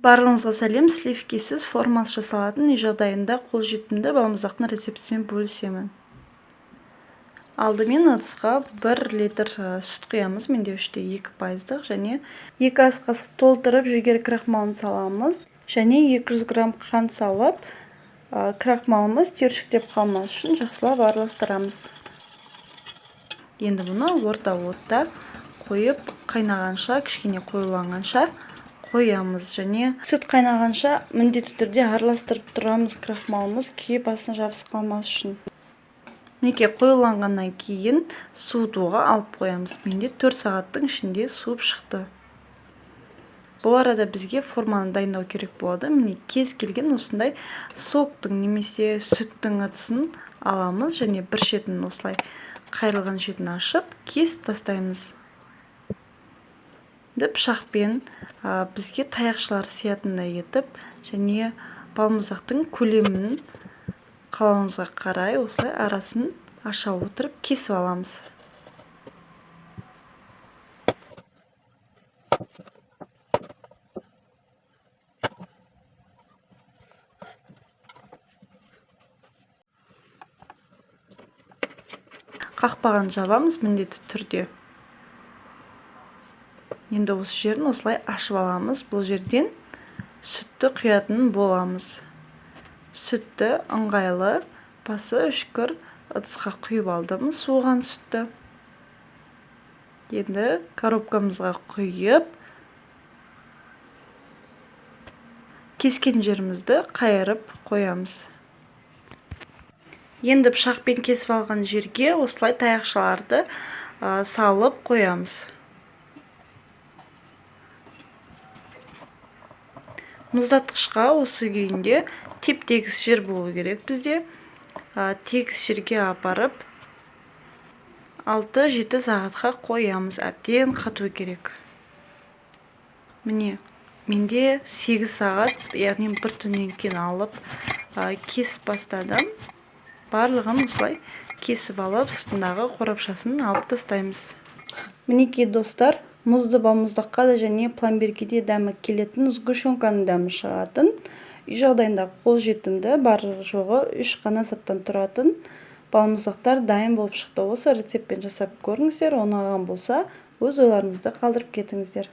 Барлығыңызға сәлем. Сливкисіз формасы жасалатын үй жағдайында қолжетімді балмұздақтың рецептісімен бөлісемін. Алдымен ыдысқа 1 литр сүт құямыз. Менде 3,2%-дық және 2 ас қасық толтырып жүгері крахмалын саламыз және 200 грамм қант салып, крахмалымыз түйіршіктеп қалмас үшін жақсылап араластырамыз. Енді бұны орта отта қойып, қайнағанша, кішкене қоюланғанша қоямыз және сүт қайнағанша міндетті түрде араластырып тұрамыз, крахмалымыз күйіп басына жабысып қалмас үшін. Мінекей, қоюланғаннан кейін суытуға алып қоямыз. Менде 4 сағаттың ішінде суып шықты. Бұл арада бізге форманы дайындау керек болады. Міне, кез келген осындай соктың немесе сүттің ыдысын аламыз және бір шетін осылай қайырылған шетін ашып, кесіп тастаймыз. Енді пышақпен бізге таяқшалар сиятындай етіп және балмұздақтың көлемін қалауыңызға қарай осылай арасын аша отырып кесіп аламыз. Қақпағын жабамыз міндетті түрде. Енді осы жерін осылай ашып аламыз. Бұл жерден сүтті құятын боламыз. Сүтті ыңғайлы басы үшкір ыдысқа құйып алдым суыған сүтті. Енді коробкамызға құйып, кескен жерімізді қайырып қоямыз. Енді пышақпен кесіп алған жерге осылай таяқшаларды салып қоямыз. Мұздатқышқа осы күйінде теп-тегіс жер болу керек бізде. Тегіс жерге апарып 6-7 сағатқа қоямыз. Әбден қату керек. Міне, менде 8 сағат, яғни бір түннен кейін алып, кесіп бастадым. Барлығын осылай кесіп алып, сыртындағы қорапшасын алып тастаймыз. Мінекей, достар, мұзды балмұздаққа да және пломбирге де дәмі келетін, сгущенканың дәмі шығатын, үй жағдайында қолжетімді, бар жоғы 3 қана заттан тұратын балмұздақтар дайын болып шықты. Осы рецептпен жасап көріңіздер, ұнаған болса өз ойларыңызды қалдырып кетіңіздер.